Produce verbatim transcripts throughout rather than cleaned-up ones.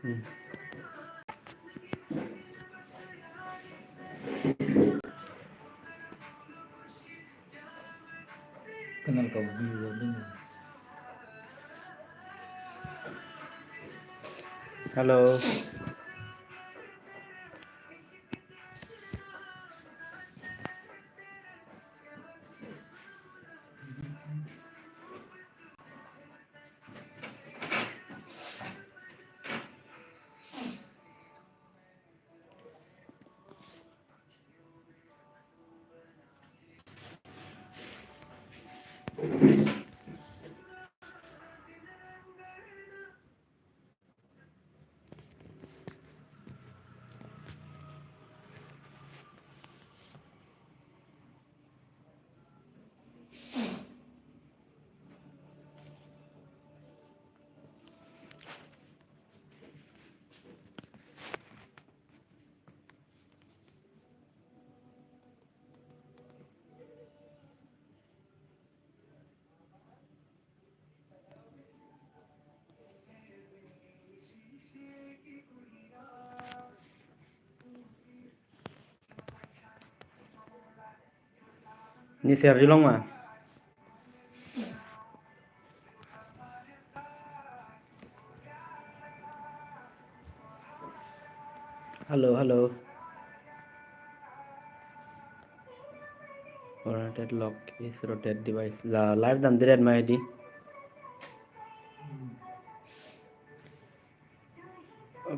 Hmm. Kenal kau view ini. Halo. Nisi arjulong ma? Halo, halo. Rotate lock is rotate device. La live damdedet ma hedi.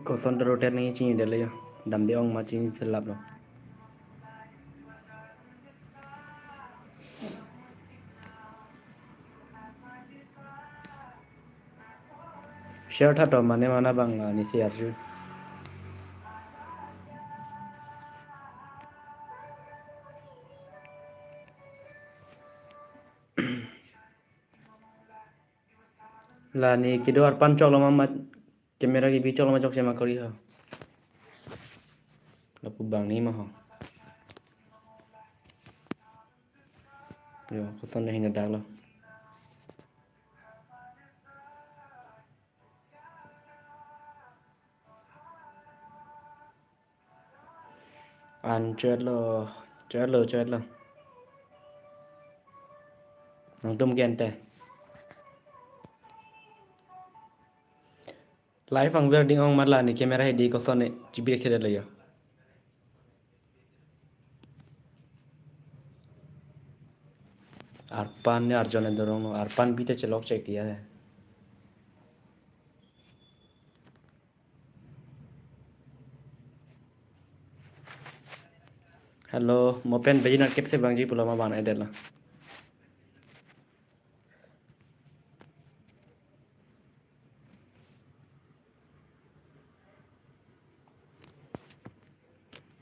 Koson rotate nangchinidetlo yo. Damde-ong ma chini selap lo. Share tha to mane mana bang la nisi arju. La ne kedo arpan choklo ma, ma camera kebi choklo ma, chokche ma kori ho. Lapu bang ne ma ho. Yo, koson ne hinga dak lo. An choetlo, choetlo, choetlo. Nangtum kente. Live angver ding-ong ma la ne camera hedi koson ne chibir khedetlo yo. Arpan ne arjon ne dorong no, arpan bite chelok chek dia. Halo, mo pen bejinat kepse bangji pulo ma ban edet la.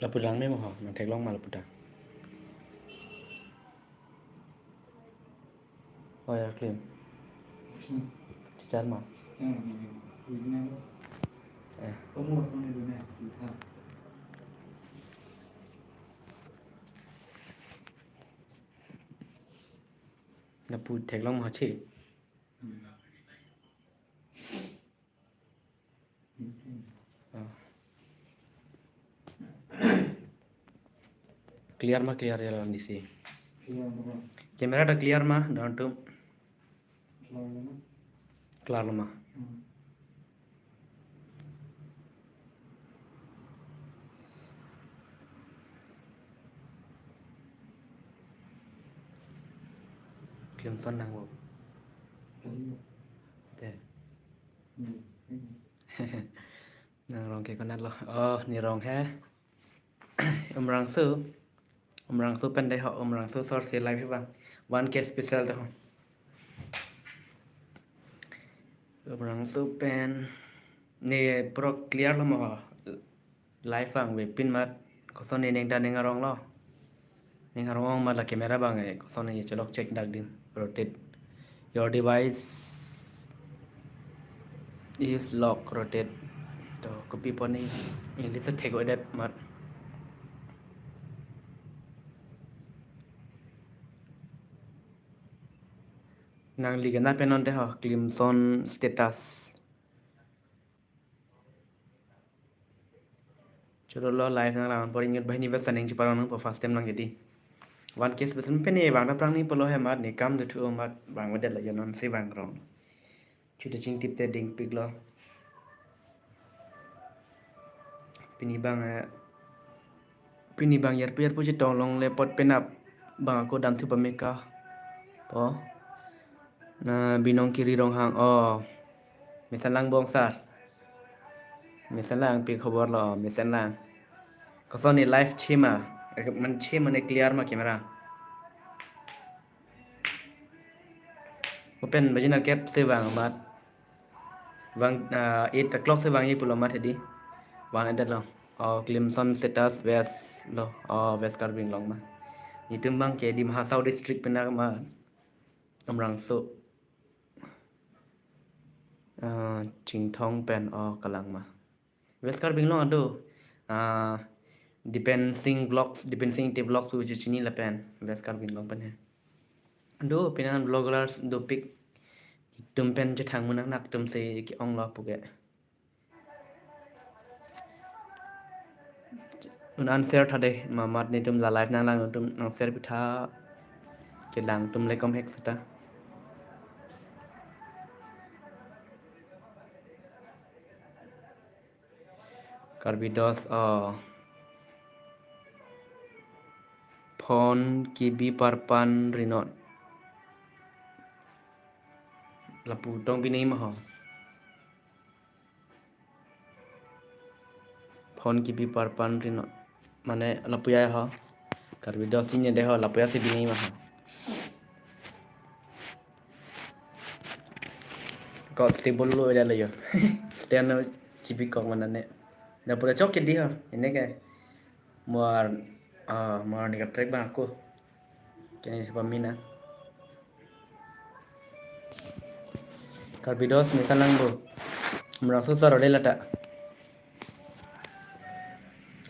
Lapu lang ne mo ho, nang theklong ma lapu ta. Oh ya, clean. Chichar ma. Eh. Lapu theklong ma chi. Clear ma, clear ya lawan disi. Clear ma. Camera ta clear ma, don tu. Clear ma. Clear ma. Hmm. Klimson nang bo. Klim. Te. Hmm. Nang rong ke konat lo. Oh, ne rong he. Umrangso. Umrangso pen dei ho, Umrangso sor si live bang. One K special dei ho. Umrangso pen. Ne pro clear lo ma ho. Live bang ve pin mat. Koson ne neng ta neng arong lo. Neng arong ong ma la camera bang e, koson ne chelok chek dak dim, rotate. Your device is lock, rotate. To kopi pon ne English thek-o det mat. Nangli kena pen non te ho, Klimson status. Choro lo live nanglang apor ingjir banghini bas aning cheparong nangpo first time lang jadi. One K special pen ne bang daprang ni polo he mat ne kam dothu mat bang vedet lo jonon si bang rong. Chuta chingtip te dingpik lo. Pini bang, eh, pini bang yarpu yarpu chetong longle apot penap bang ako damthu pameka. Po. Na Binong Kiri Ronghang. Oh. Mesenlang bong sar. Mesenlang pi khobor lo, mesenlang. Koson ne live chima. Eh, man chima ne clear ma camera. Open bajina kep se bang mat. Bang, ah, eight o'clock se bang ye pulo mat hedi. Bang edet lo. Oh, Clemson status West lo. Oh, West Karbi Anglong ma. Netum bang ke Dima Hasao district pena ma. Umrangso. Ah, Chinthong pen, oh, kalang ma. West Karbi Anglong ado. Ah, Dipen Singh Vlogs, Dipen Singh Te Vlogs uji chini lapen. West Karbi Anglong pen he. Ado, pinan vloggers dopik. Itum pen chethang munak nak tum se ke-ong lo puke. Un an share tha de, mamat netum la live nanglang netum nang share pitha. Kelang tum lekom hek seta. Karbi Dos, oh. Phone kibi parpan rinot. Lapu tong binei ma ho. Phone kibi parpan rinot. Mane lapu ya ho. Karbi Dos si ne de ho, lapu ya si binei ma ho. Ko stable lo ya lo yo. Stand no chibi kok mana ne. Da pura chok ke di ho. Ini ke. Muar, ah, muar ni kaprek bang ako. Kene si pamina. Karbi Dos mesenlang bo. Umrangso sar ode lata.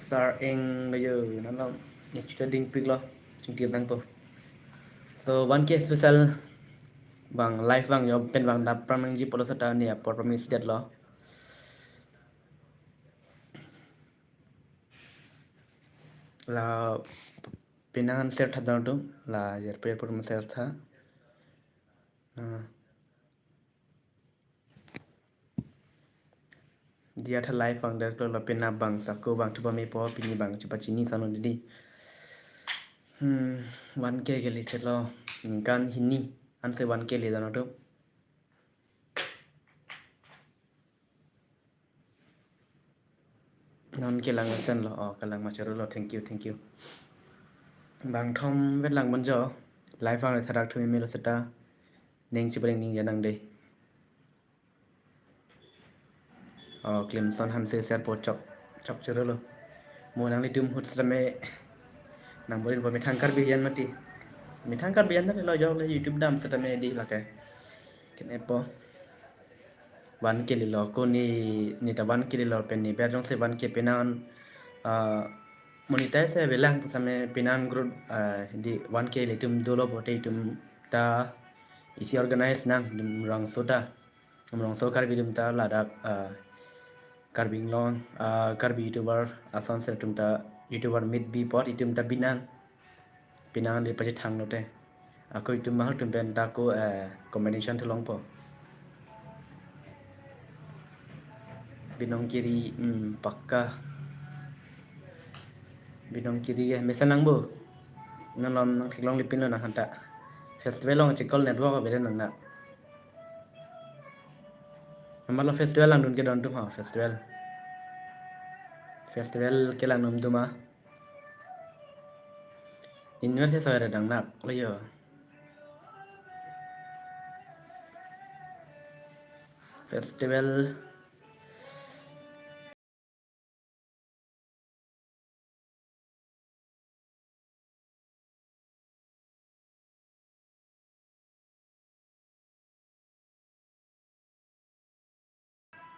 Sar eng lo yo, nalo. Ne chuta dingpik lo. Chingtip nangpo. So, one K special bang live bang yo pen bang daprang nangji polo seta ne apor promise det lo. La pinan share tha dong tu, la yarpu yarpu share tha. Ah. Dia tha live bang der lo pina bang sako bang thupa me po pini bang chupa chini sano didi. Hmm, one K ke le chelo. Ningkan hini anse one K le dano tu. Non kelang mesen lo, oh, kelang machoro lo, thank you, thank you. Bang thom vet lang bonjo, live ang tharak thumi melo seta, ning chibreng ning janang de. Oh, Clemson Hanse share po chok, chok choro lo. Mo nanglitum hut seta me, nang borin po methang Karbi yan mati. Methang Karbi yan lo jo le YouTube dam seta me di lake. Kene po. One K lilo ko ne, ne ta one K lilo pen ne ber jongsi one K pinan, ah, monetize avelang seta me pinan growth, ah, di one K le itum dolo pote itum ta isi organize nang itum rangso ta, itum rangso Karbi itum ta ladak, ah, Karbi Anglong, ah, Karbi YouTuber ason sel itum ta YouTuber meet bi apot itum ta binang. Pinan di pachethang lote. Ako itum mahal tum pen ta ako, eh, combination thu longpo. Binong Kiri, hmm, pakka. Binong Kiri ya, mesenlang bo. Nang lom nang theklong lipin lo nang hanta. Festival long chekol network abede nang na. Amat lo festival langdun ke don tum ha, festival. Festival kelang num tum ha. Inver se soi redang nak lo yo. Festival.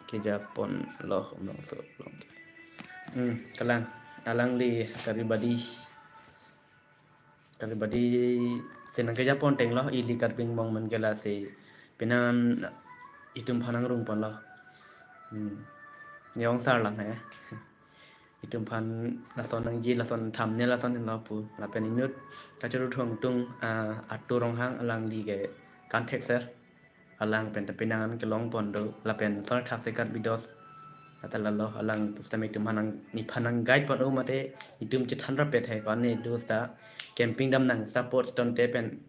Kejapon lo umrongso long. Hmm, kalang. Alangli Karbi Badi. Karbi Badi si nang kejapon teng lo, ili Karbi Anglong men ke lasi pinan itum aphan nangrung pon lo. Hmm. Ne ong sar lang he. Itum aphan lason nangji, lason thumbnail lason henlo pu. Lapen inut kachoro thong tung, ah, Atu Ronghang, alangli ke kan thekser. Alang pen ta penang an kelong pon do, lapen Sar Thakse Karbi Dos. Ata lalo alang pusitame itum aphan nang, nephan nang guide pon o mate itum chethan rapet he, ko-an ne do seta camping dam nang support stone te pen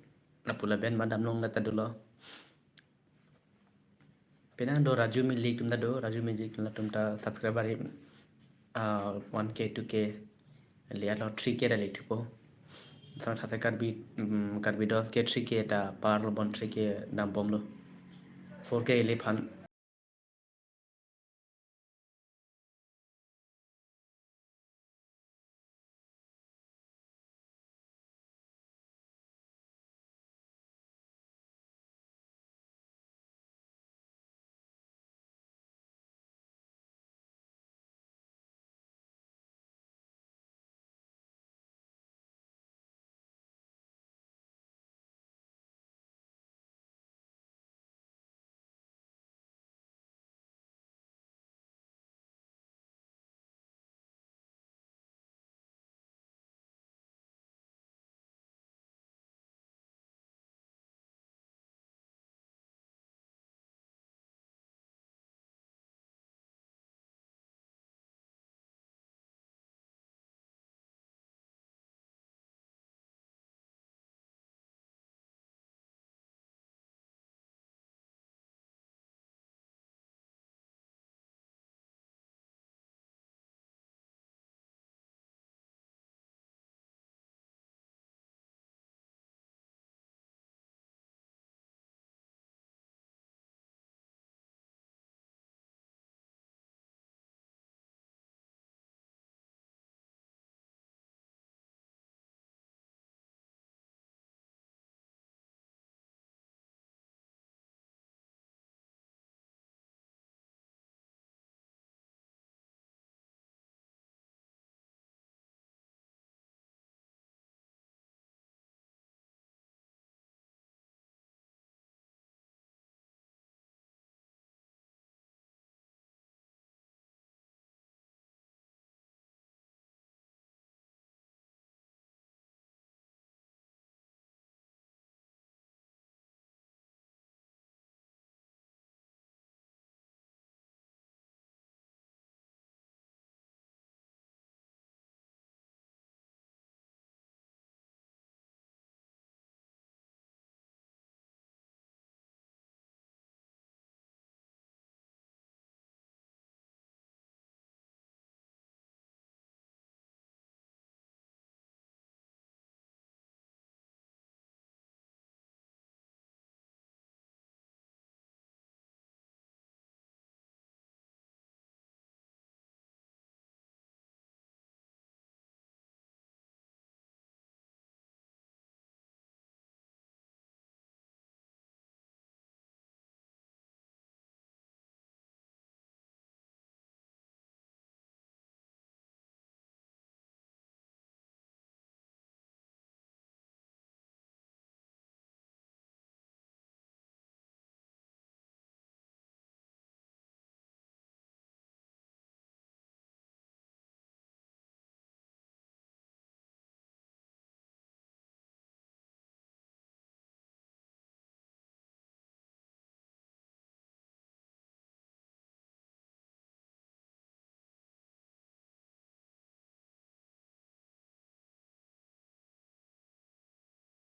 lapu lapen ma dam long lata dolo. Penang do Raju Music atum ta do, Raju Music atum ta subscriber hi, ah, one K, two K, le alo three K ta le thupo. Sar Thakse Karbi, mm, Karbi Dos ke three K ta par lo, bon three K dam bomlo. Four K le aphan.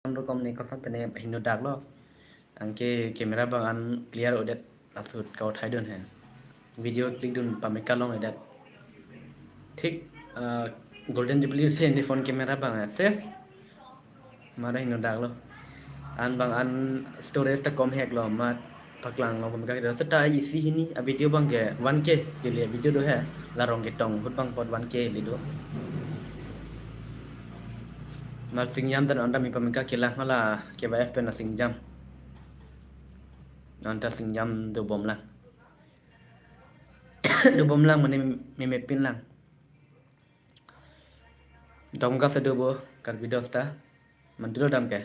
Rokom ne kosam pene hino dak lo. Anke camera abang an clear odet, asut kau thai dun he. Video click dun pameka long odet. Thik, ah, Golden Jubilee se ne phone camera abang ses. Mara hino dak lo. An abang an storage ta kom hek lo, mat paklang lo, pameka kira seta isi hini a video abang ke one K ke le video do he. La Rong Ketong ahut abang apot one K le do. Mar singjam ta non ta mi pameka kelang hala ke ba F pen la singjam. Non ta singjam do bom lang. Do bom lang mane mi mepin lang. Dom ka sedo bo Karbi Dos ta. Mantilo dam ke.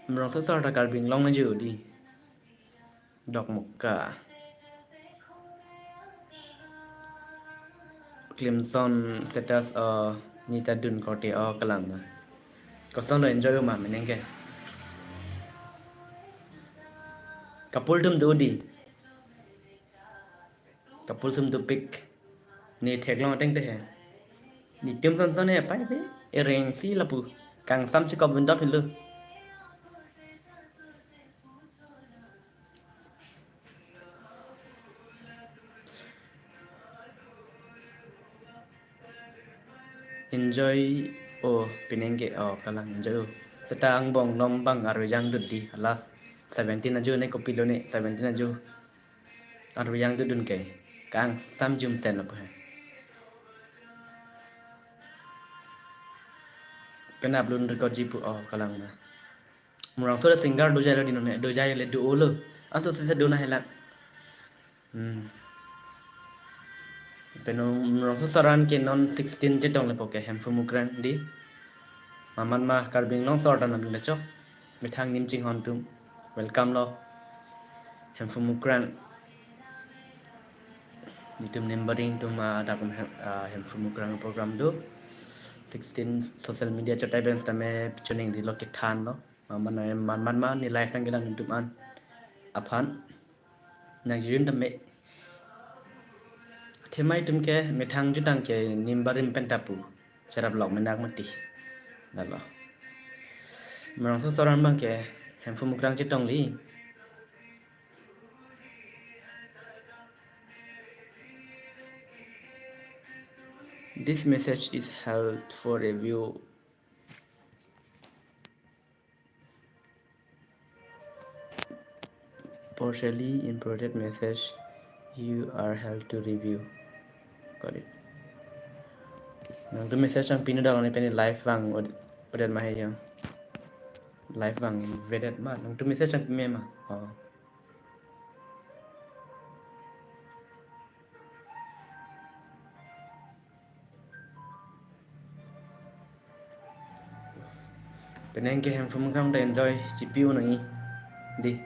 Mrong sosor ta Karbi Anglong na ju di. Dok muka. Klimson status, oh, neta dun korte, oh, kalang ma. Koson lo, enjoy ma meneng ke. Couple atum do di. Couple atum dopik. Ne theklong ateng te he. Netum sonson he pai pe. Ereng si lapu. Kangsam chekop dun dot helo. Enjoy, oh, peneng ke, oh, kalang enjoy, oh. Seta angbong nom abang arve jang dut di, last seventeen ajo ne, kopilo ne, seventeen ajo. Arve jang dut dun ke, kangsam jumsen lapu he. Penap lun record ji pu, oh, kalang na. Umrongso singer dojai lo di non he, dojai le do-o lo. Anso sisa do na helang. Hmm. Pen Umrongso asoran ke non sixteen chetong le po ke Hemphu Mukrang di. Mamat ma Karbi Anglong asor ta nangdun le chok. Methang nim chinghon atum. Welcome lo. Hemphu Mukrang. Netum nim baring atum, ah, adap Hem-, ah, Hemphu Mukrang program do. Sixteen social media chot events tame chuning di lo, kethan lo. Mamat ma, mamat ma ne live nangkelang atum an aphan nangjirin tame. Themai atum ke methang jutang ke nim barim pen ta pu. Cherap lok menak mati. Lalo. Umrongso asoran abang ke Hemphu Mukrang chetong li. This message is held for review. Partially imported message, you are held to review. Got it. Nangtum message nangpi nu dal ne pen live vang od-, odet ma he jang. Live vang vedet ma. Nangtum message nangpi me ma. Oh. Penang ke Hemphu Mukrang ta enjoy chipi-o nangji. Di.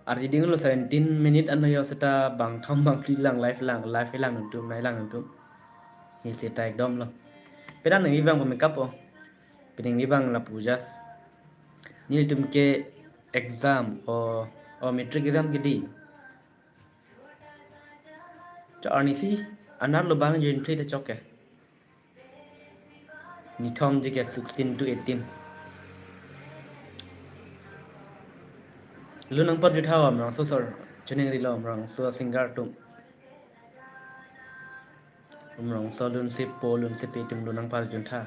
Arji ding lo seventeen minute an yo, seta bang tham bang phli lang, live lang, live lang nangtum, nai lang nangtum. Ni seta ekdom lo. Penang nangji abang pu makeup o. Penang nangji abang lapu just. Nelitum ke exam o, o matric exam ke di. Chok arnisi, anar lo bang jin phli de chok ke. Nithom ji ke sixteen to eighteen. Lun nangpar jutha o Umrongso asor, chuning ri lo Umrongso singer atum. Umrongso lunsepo, lunsepi atum lun nangpar jutha.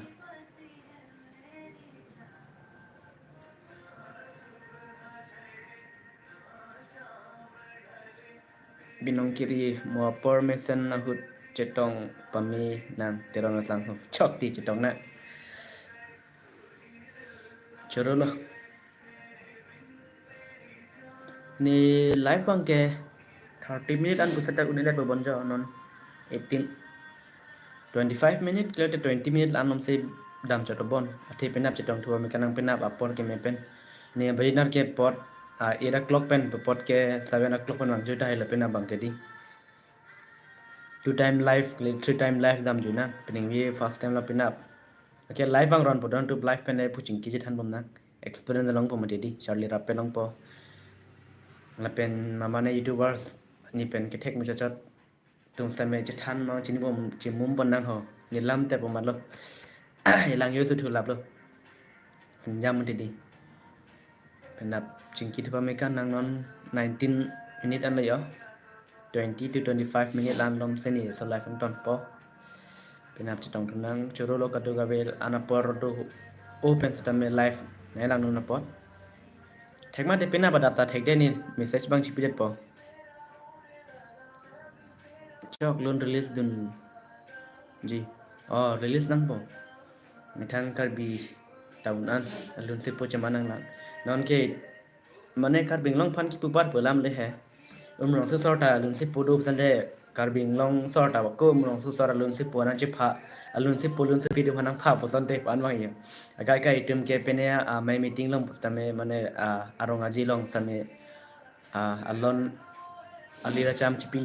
Binong Kiri, mo apor mesen ahut chetong pame nang, Teron asangho. Chok ti chetong na. Choro lo. Ne live abang ke thirty minute an pusatak un'e det pu bon jo non eighteen. Twenty-five minute, kali te twenty minute la-an lom si dam chot bon. Athe penap chetong thu me kanang penap apor ke me pen. Ne baji nar ke apot, ah, eight o'clock pen, apot ke seven o'clock pen vang juta helo penap abang ke di. Two time live, kali three time live dam ju na. Penang vi first time lo penap. Okay, live vang ron po don tu live pen le pu chingki chethan bom na. Experience long po mati di, Charlie Rape long po. Lapen mama ne YouTubers, ne pen kethek muchot chot. Tum same chethan ma chini bom chimum pon nang ho. Nelam te bom lo. Elang yo su thu lap lo. Sinjam mati di. Penap chingki thupa me kanang non nineteen minute an lo yo. Twenty to twenty-five minute la-an lom si ne so live ang ton po. Penap chetong thu nang, choro lo kadu gavel an apor do o pen seta me live nai lang non apot. Thek ma de penap adap ta thek de, ne message abang chipi det po. Chok lun release dun ji. Oh, release nang po. Methang Karbi town an lunsepo chema nang lang. Non ke mane Karbi Anglong aphan kipu apar pu alam le he. Umrongso asor ta lunsepo do puson te, Karbi Anglong asor ta ko Umrongso asor alunsepo nangchepha, alunsepo lunsepi do nangpha puson te pan vang yo. Akai kai itum ke pene a, ah, mai meeting long pusitame mane, ah, arong aji long same, ah, alon ali racham chipi